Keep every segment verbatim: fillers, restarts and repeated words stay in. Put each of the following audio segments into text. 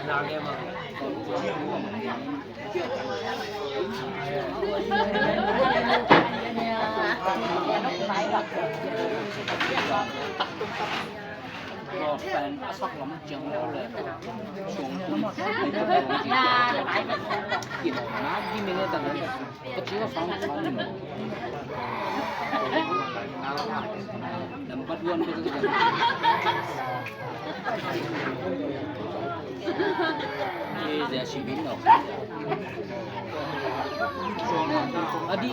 Nang em ah. Adi,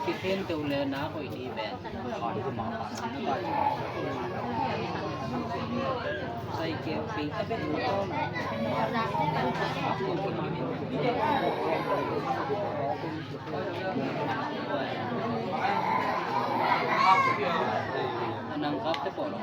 kikhen teu le na koih di ve. Sai keu pei ta bet. Anang kap te polo.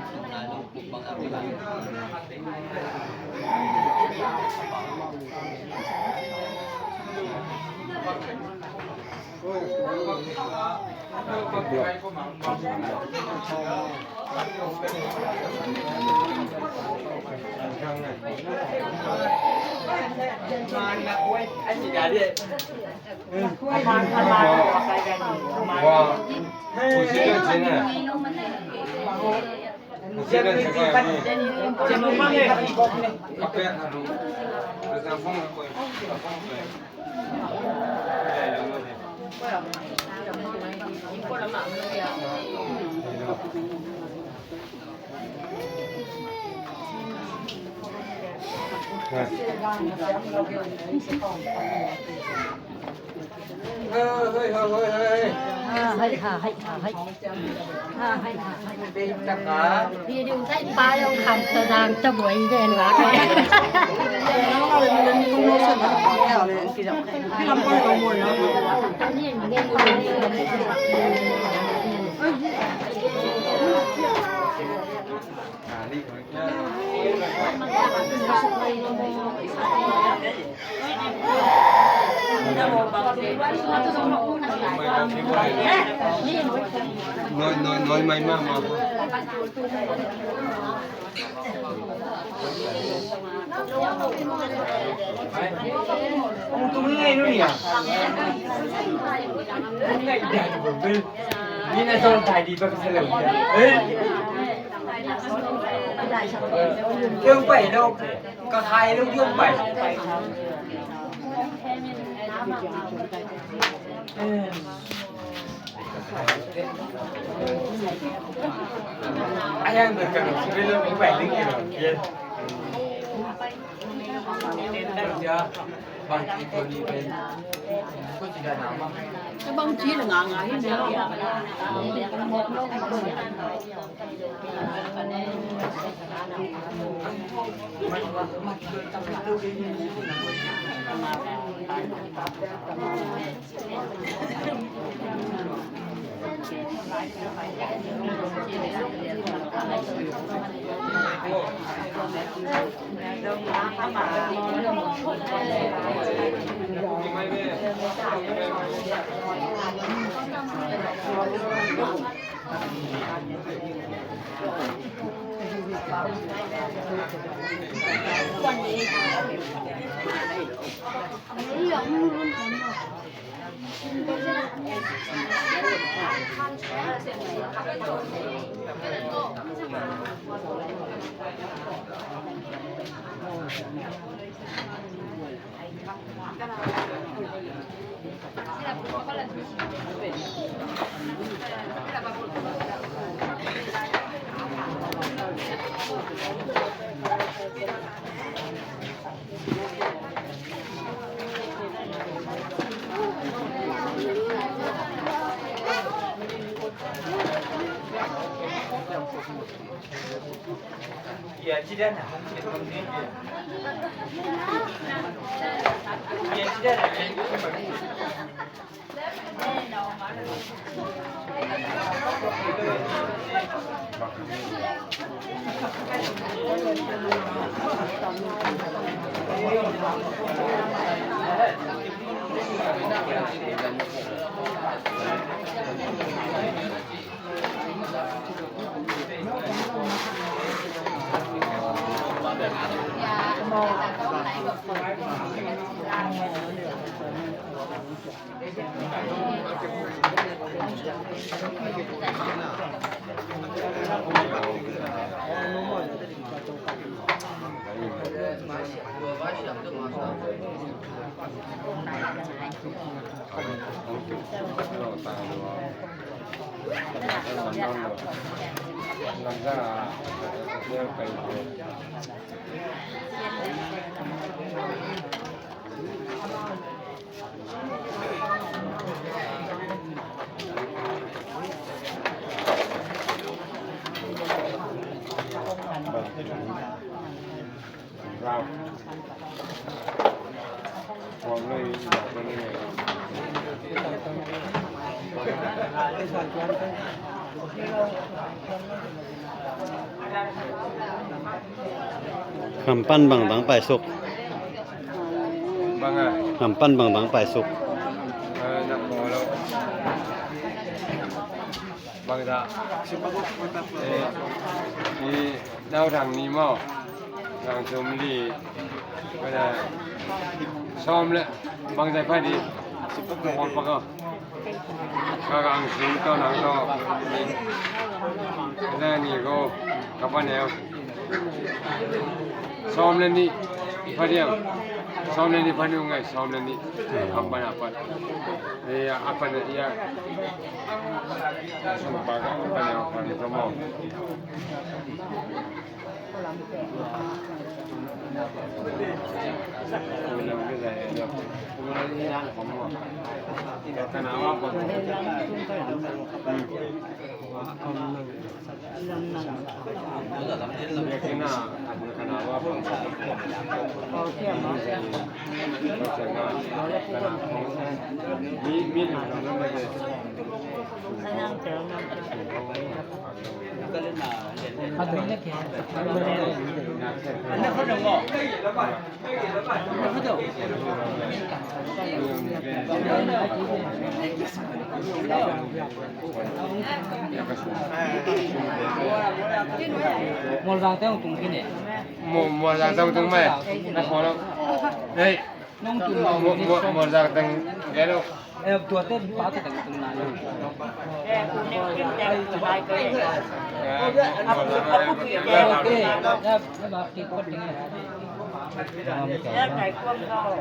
Nói, nói, nói mày mà, mà. Ông tung ngay luôn nhỉ? Ngay đại của mình. Ni na zol tai di ba ka sa lo. Eh? Yung pa, no? Ka khai lo yung pa. Ayan, nagkaroon. Sabi lang, yung pa, yung pa. Yes. Ngam pan bangdang paisuk. Bang a? Ngam pan bangdang paisuk. Eh, na ko lo. Bangda. Eh, i nau dang ni maw. Dang sum li. Bangda. Sawm le. Bangda pa di. Sum pa ko. Ka ka ang sum to nang to. Bangda ni ko. Ka pa neu. Sawm le ni. Pa di ang. Sawm le ni pa di ang ngai. Sawm le ni. Ka pa na pa. Iya, apa na iya. Sum pa ka pa neu pa ni ko maw. Mualzang teng tung khin e. Mu-, Mualzang teng tung mai. Na khawng lo. Hei. Nong tung. Mu-, Mu-, Mualzang teng gelo. Eh, tua te pa te teng tung na. Eh, ku ne kim teng hai ko. Eh, Mualzang teng. Eh, eh, ba ki ko teng. Eh, kai kuam ko.